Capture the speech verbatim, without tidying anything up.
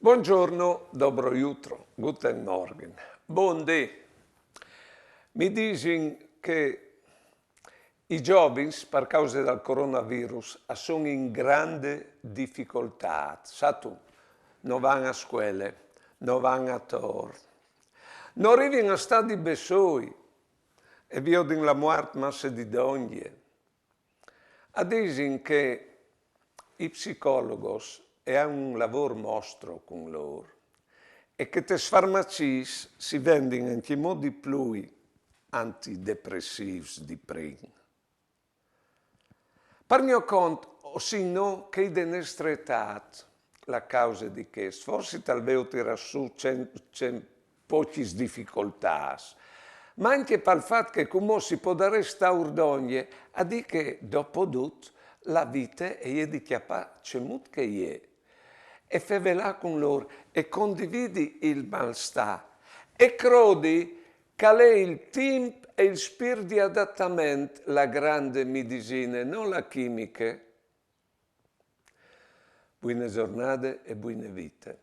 Buongiorno, dobro jutro, guten Morgen, bundì. Mi disin che i giovins, par cause dal coronavirus, a son in grande dificoltât. Sâstu, no van a scuele, no van ator, no rivin a stâ di bessôi e viodin la muart masse di dongje. A disin che i psicologos a àn un lavôr mostro cun lôr e che tes farmaciis si vendin ancjemò di plui antidepressîfs di prin. Par gno cont, o sin nô chei de nestre etât la cause di chest, forsit al veu tirât sù cent, cent pocjis dificoltâts, ma ancje pal fat che cumò si podarès stâ ur dongje a dî che, dopo dut, la vite e je di cjapâ cemût che e je, e fevelâ cun lôr e condividi il malstâ e crodi che al è il timp e il spirt di adatament la grande midisine, no la chimiche. Buine zornade e buine vite.